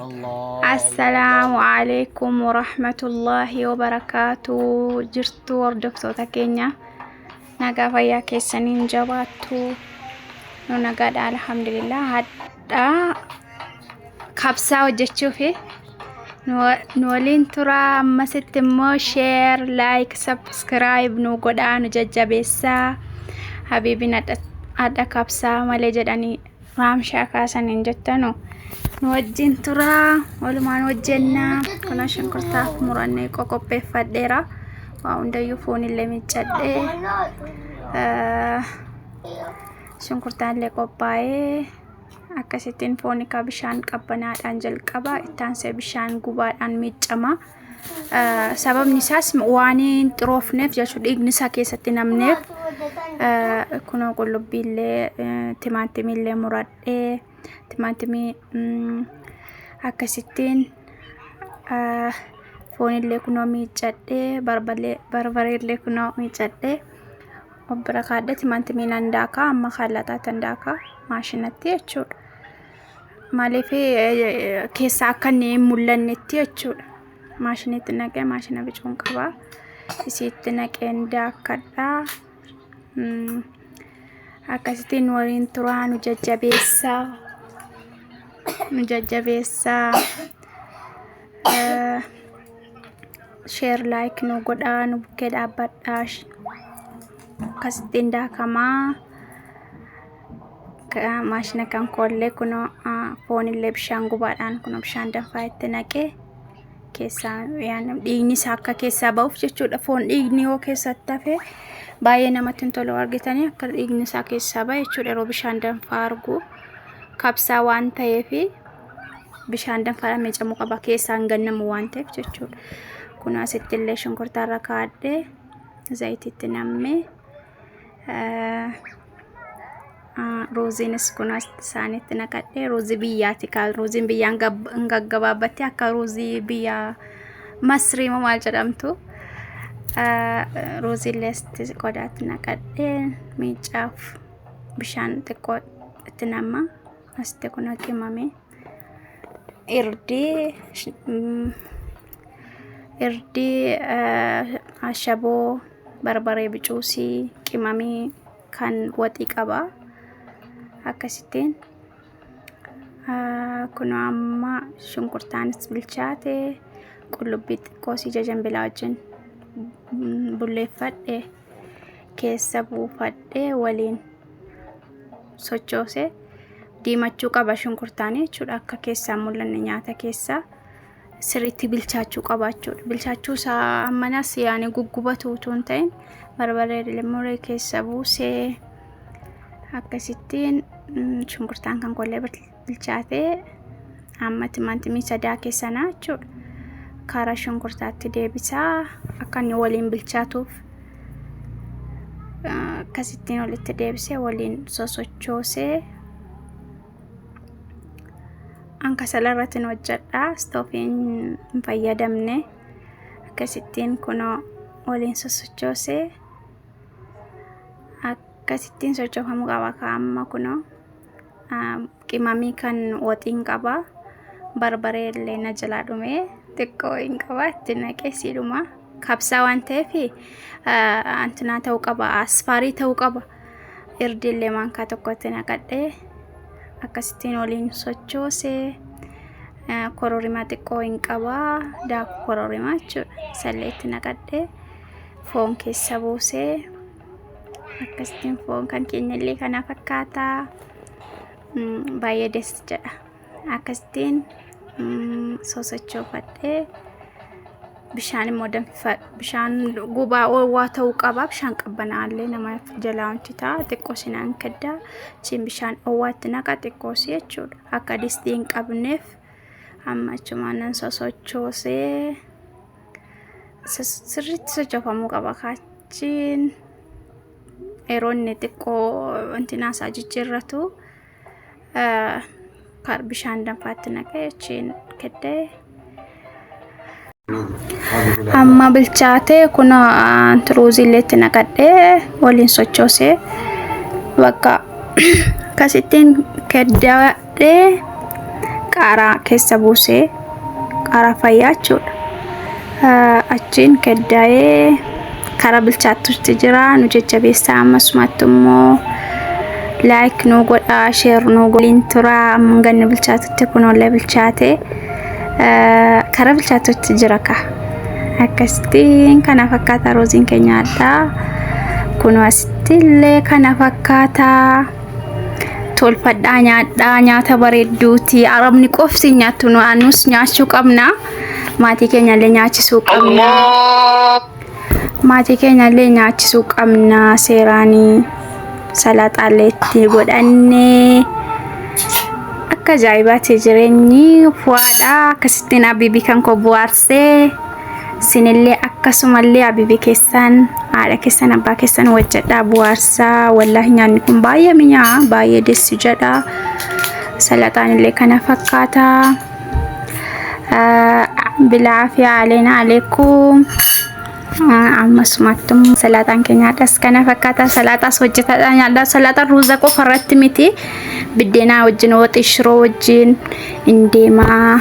Assalaamu alaikum warahmatullaahi wabarakaatu. Jirtu hordoftoota keenya, nagaa fayyaa keessaniin jabaattu? Nu nagaadha, alhamdulillah. Hadhaa kabsaa hojjechuufi nu waliin tura. Ammasitti immoo share, like, subscribe nu godhaa, nu jajjabeessaa. Habiibin hadha kabsaa malee jedhanii raamshaa kaasaniin jettanu, nu wajjin turaa, walumaan hojjennaa. Kuna shunkurtaaf murannee qoqopheeffadheera. Waa hundayyuu foonillee miiccadhee, shunkurtaallee qophaa'ee, akkasittiin foon ka bishaan qabbanaadhaan jalqaba, ittaansee bishaan gubaadhaan miiccama. Sababni isaas waan hin xuroofneef jechuudha, dhiigni isaa keessatti namneef. Kunoo qullubbiillee, timaatimiillee muradhee, timaatimii akkasittiin foonillee kunoo miiccadhee, barbareellee kunoo miiccadhee of bira kaadhee, timaatimii nan daakaa amma, kallaxaatan daakaa maashinatti jechuudha. Maaliif keessaa akka inni hin mul'annetti jechuudha. Maashinitti naqee, maashina bicuun qabaa. Isiitti naqeen daakkadhaa. Akkasittiin waliin turaa, nu jajjabeessaa. Nu jajjabeessaa. Share, like nu godhaa, nu bukkee dhaabbadhaa. Akkasittiin daakamaa. Maashina kan koollee kunoo foonillee bishaan gubaadhaan, kunoo bishaan danfaa itti naqee, keessaa dhiigni isaa akka keessaa ba'uuf jechuudha. Foon dhiigni yoo keessatti hafe baay'ee namatti hin tolu. Argitanii akka dhiigni isaa keessaa ba'e jechuudha yeroo bishaan danfaa argu. Kabsaa waan ta'eef bishaan danfaadhaan miicamuu qaba, keessaa hin gannamu waan ta'eef jechuudha. Kun asitti illee shunkurtaarra kaa'adhee, zayitiitti nammee, ruuziinis kun isaanitti naqadhee, ruuzii biyyaati. Ruuziin biyyaan hin gaggabaabbatte akka ruuzii biyya Masrii moo maal jedhamtu. Ruuziillee asitti qodaatti naqadhee, miicaaf bishaan xiqqoo itti namma. Asitti kun qimame irdii, irdii, ashaboo, barbaree bicuusii, qimamii kan waxii qaba. Akkasittiin kun amma shunkurtaanis bilchaate, qullubbii xiqqoo si jajambilaa wajjin bulleeffadhe keessa buufadhe, waliin sochoose. Diimachuu qaba shunkurtaanii jechuudha, akka keessaa mul'anne nyaata keessaa sirriitti bilchaachuu qaba jechuudha. Bilchaachuu isaa ammanas yaani guggubatu utuu hin ta'in, barbaree muree keessa buusee, akkasittiin shunkurtaan kan kollee bilchaatee, amma timaatimii sadaa keessanaa jechuudha. Karaa shunkurtaatti deebisaa akka inni waliin bilchaatuuf akkasittiin walitti deebisee, waliin sosochoosee. An kasala irratti hojjedha, istoofiin hin fayyadamne. Akkasittiin kunoo waliin sosochoosee, akkasittiin sochoofamuu qaba. Amma kunoo qimamii kan waxiin qaba, barbaree illee na jalaa dhume, xiqqoo hin qaba, itti naqee siidhuma. Kabsaa waan ta'eef antinaa ta'uu qaba, asfaarii ta'uu qaba. Irdiillee maankaa tokkotti naqadhee, akkasittiin waliin sochoosee, kororimaa xiqqoo hin qabaa, daakuu kororimaa jechuudha, isallee itti naqadhee, foon keessa buusee, akkasittiin foon kan keenya illee kana fakkaataa, baay'ee des jedha. Akkasittiin sosochoofadhee, bishaan immoo danfifa, bishaan gubaa oowwaa ta'uu qaba. Bishaan qabbanaallee nama jalaa wanti ta'a, xiqqoo sinaan kaddaa achiin bishaan oowwaatti naqa xiqqoosi jechuudha, akka distii hin qabneef. Amma achumaan nan sosochoosee, sirriitti sochoofamuu qaba. Kaachiin yeroo inni xiqqoo wanti naasaa jijjiirratu bishaan danfaatti naqee, achiin keddee. Amma bilchaatee, kun ruuziillee itti naqadhee, waliin sochoosee, bakka akkasittiin keddaadhee. Qaaraa keessa buusee qaaraa fayyaa jechuudha. Achiin keddaa'ee karaa bilchaattutti jira. Nu jajjabeessaa, ammasumatti immoo like nu godhaa, share nu godhaa tura. Amma ganni bilchaatutti kunoollee bilchaate karaa bilchaatutti jira ka. Akkasittiin kana fakkaata rooziin keenya addaa. Kunoo asitti illee kana fakkaata. Tolfadhaa nyaadhaa, nyaata bareedduuti. Arabni qofti nyaattu, nu nus nyaachuu qabna. Maatii keenya illee nyaachisuu qabna. Maatii keenya illee nyaachisuu qabna seeraanii. Salaaxaallee itti godhannee akka ajaa'ibaatti jireenyi fu'aadha. Akkasittiin abibii kan koo bu'aarsee, isinillee akkasumallee abibii keessan, haadha keessan, abbaa keessan hojjedhaa, bu'aarsaa. Wallaahi nyaanni kun baay'ee mi'aa, baay'ee dessi jedha. Salaxaan illee kana fakkaata. Bilaafiyaa aleena aleekum. Ammasumatti salaaxaan keenya nyaadhas kana fakkaata. Salaaxaas hojjetadha nyaadha. Salaaxaan ruuza qofa irratti miti, biddeenaa wajjin, waxii shiroo wajjin hin deemaa.